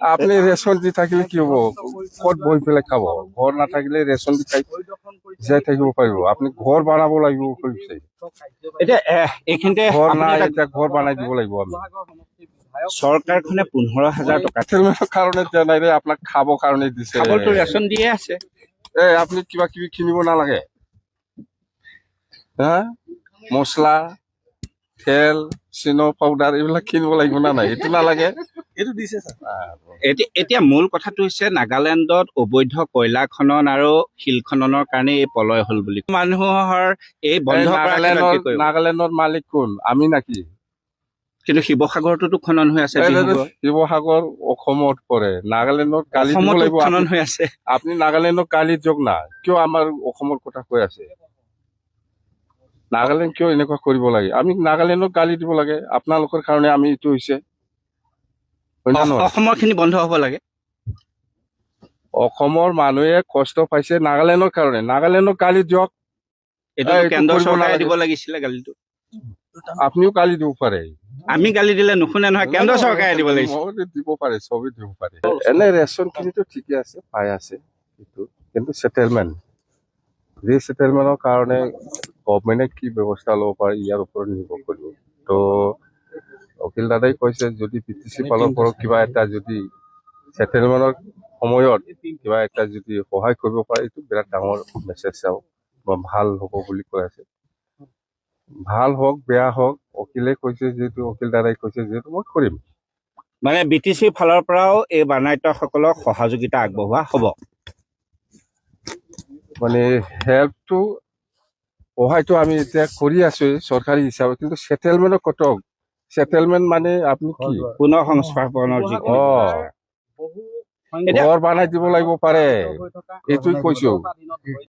আপুনি ৰেচন দি থাকিলে কি হ'ব? ক'ত বহি পেলাই খাব? ঘৰ নাথাকিলে ৰেচন দি খাই জীয়াই থাকিব পাৰিব? আপুনি ঘৰ বনাব লাগিব কৈছে। এতিয়া এইখিনিতে ঘৰ আপুনি নাই। এটা এতিয়া ঘৰ বনাই দিব লাগিব আমি। চৰকাৰখনে 15,000 টকা ছেটেলমেণ্টৰ কাৰণে দিয়া নাই ৰে, আপোনাক খাব কাৰণে দিছে। খাবতো ৰেচন দিয়ে আছে। এই আপুনি কিবা কিবি কিনিব নালাগে হা? মছলা, তেল, চিন পাউডাৰ এইবিলাক কিনিব লাগিব না নাই? এইটো নালাগে। এইটো দিছে ছাৰ। এতিয়া মূল কথাটো হৈছে, নাগালেণ্ডত অবৈধ কয়লা খনন আৰু শিল খননৰ কাৰণে এই প্ৰলয় হ'ল বুলি মানুহৰ এই বন্ধ এই কৰাৰ ক্ষেত্ৰত নাগালেণ্ডৰ কি কৰিব? নাগালেণ্ডৰ মালিক কোন? আমি নাকি? কিন্তু শিৱসাগৰটোতো খনন হৈ আছে। এই বিহুগড়। শিৱসাগৰ অসমত পৰে। নাগালেণ্ডত গালি দিব অসমতো লাগিব? খনন হৈ আছে। আপুনি নাগালেণ্ডক গালি দিয়ক না। কিয় আমাৰ অসমৰ কথা কৈ আছে? নাগালেণ্ড কিয় এনেকুৱা কৰিব লাগে? আমি নাগালেণ্ডক গালি দিব লাগে? আপোনালোকৰ কাৰণে আমি এইটো হৈছে, হয় না নহয়? অসমৰ খিনি বন্ধ হ'ব লাগে। অসমৰ মানুহে কষ্ট পাইছে নাগালেণ্ডৰ কাৰণে, নাগালেণ্ডক গালি দিয়ক। এইটো এইটো কেন্দ্ৰ কৰিব চৰকাৰে নালাগে। দিব লাগিছিলে গালিটো। আপুনিও গালি দিব পাৰে। আমি গালি দিলে নুশুনে নহয়, কেন্দ্ৰ চৰকাৰে দিব লাগিছিল। মইতো দিব পাৰে, চবেই দিব পাৰে। এনে ৰেচন খিনিতো ঠিকে আছে, পাই আছে সেইটো। কিন্তু ছেটেলমেণ্ট, ৰিছেটেলমেণ্টৰ কাৰণে গভমেণ্টে কি ব্যৱস্থা ল'ব পাৰে, ইয়াৰ ওপৰত নিৰ্ভৰ কৰিব। তো অখিল দাদাই কৈছে, যদি বিটিচি ফালৰ পৰা কিবা এটা যদি ছেটেলমেণ্টৰ সময়ত কিবা এটা যদি সহায় কৰিব পাৰে, এইটো বিৰাট ডাঙৰ মেছেজ যাব বা ভাল হ'ব বুলি কৈ আছে। ভাল হওক, বেয়া হওক, অখিলে কৈছে যিহেতু, অখিল দাদাই কৈছে যিহেতু, মই কৰিম। মানে বিটিচিৰ ফালৰ পৰাও এই বানাক্ৰান্তসকলক সহযোগিতা আগবঢ়োৱা হ'ব। মানে হেল্পটো, সহায়টো আমি এতিয়া কৰি আছো চৰকাৰী হিচাপে। কিন্তু ছেটেলমেণ্টৰ কত ছেটেলমেণ্ট মানে আপুনি কি? পুনৰ সংস্থাপনৰ যিখিনি ঘৰ বনাই দিব লাগিব পাৰে, এইটোৱে কৈছো।